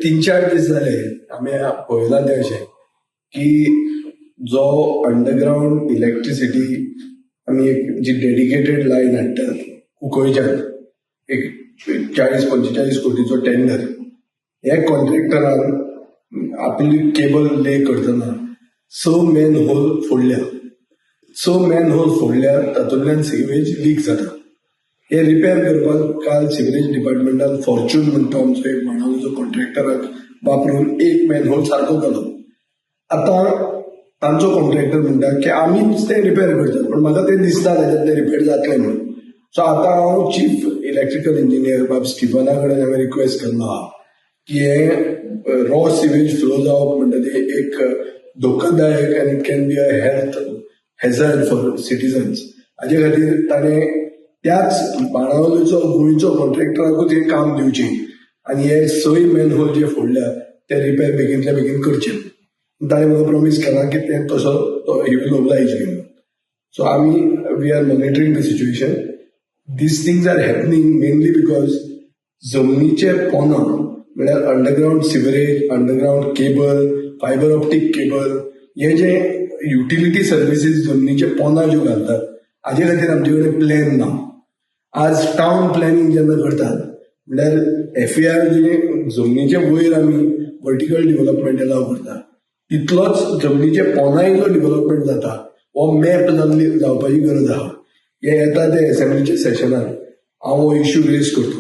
3-4 दीस जाले आमी पळयलां तें अशें की जो अंडरग्रावंड इलेक्ट्रिसिटी आमी एक जी डेडिकेटेड लायन हाडटात कुंकळच्यान, एक 40-45 कोटीचो टेंडर, हे कॉन्ट्रॅक्टरान आपली केबल ले करतना 6 मॅन होल फोडल्या. 6 मॅन होल फोडल्यार तातूंतल्यान सिवेज लीक जाता. हे रिपेर करपाक काल सिवरेज डिपार्टमेंटान फॉर्च्यून म्हणटा आमचो एक बाणावलीचो कॉन्ट्रॅक्टराक वापरून एक मॅन होल सारको केलो. आतां तांचो कॉन्ट्रॅक्टर म्हणटा की आमीच तें रिपेर करतात, पूण म्हाका तें दिसना ताच्यात तें रिपेर जातलें म्हणून. सो आतां हांव चीफ इलेक्ट्रिकल इंजिनियर बाब स्टिफना कडेन हांवें रिक्वेस्ट केल्लो आहा की हें रॉ सिवेज फ्लो जावप म्हणटा तें एक धोकादायक आनी it can be a health hazard for citizens. हाजे खातीर ताणें त्याच बाणावलीचो गोंयचो कॉन्ट्रॅक्टराकूच हें काम दिवचें आनी हे 6 मॅन होल जे फोडल्या ते रिपेर बेगीनच्या बेगीन करचे. ताणें म्हाका प्रॉमीस केलां की तें तसो तो he will oblige me. So आमी we are monitoring the situation. These things are happening mainly because जमनीचे पोना म्हळ्यार underground sewerage, underground cable, fibre optic cable, हे जे युटिलिटी सर्विसीस जमनीचे पोना ज्यो घालतात हाजे खातीर आमचे कडेन प्लॅन ना. आज टावन प्लॅनिंग जेन्ना करतात म्हळ्यार एफएआर जे जमनीचे वयर आमी वर्टिकल डिवलपमेंट एलाव करता तितलोच जमनीचे पोनाय जो डिवलपमेंट जाता हो मॅप जावपाची गरज आहा. हे येता ते एसेंब्लीच्या सेशनान हांव हो इश्यू रेज करतलो.